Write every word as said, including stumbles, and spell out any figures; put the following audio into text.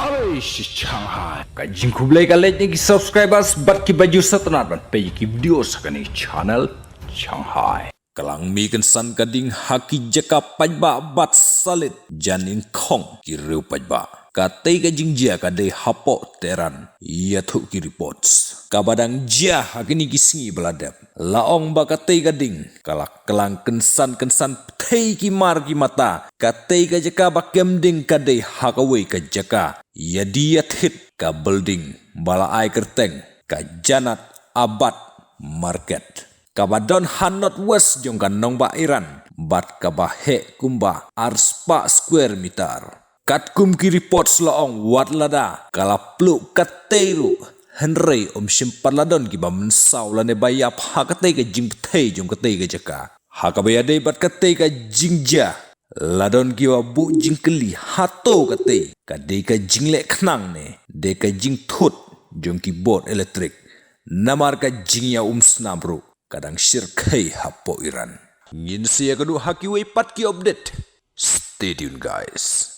Alai shi Shanghai. Ka jingkhublei ka leit na ki subscribers bad ki bajur satanat ban peit ki video sa kane channel Shanghai. Ka lang mi kynsan ka ding ha ki jaka paidbah bad salit jan in khong ki riew paidbah. Katei ka jingjia ka dei hapoh Tehran, ïathuh ki reports. Kaba dang jia ha kine ki sngi ba la dep. La ong ba katei ka ding ka la klang kynsan kynsan pyrthei ki mar ki mata. Katei ka jaka ba kem ding ka dei ha kawei ka jaka ïadie ïathit, ka building ba la ai kyrteng ka Janat Abad Market, kaba don ha northwest jong ka nongbah Iran bad kaba heh kumba arspah square meter. Katkum ki reports la ong, wat lada ka la pluh katei ruh, hynrei ym shym pat la don kiba mynsaw lane ba ïap ha katei ka jingpyrthei jong katei ka jaka. Ha kaba ïadei bad katei ka jingjia, la don kiba buh jingkylli hato katei ka dei ka jingleh khnang ne dei ka jingthut jong ki bor elektrik. Namar ka jingïaumsnam ruh ka dang shyrkhei hapoh Iran. Ngin sa ïakynduh ha kiwei pat ki update. Stay tuned, guys.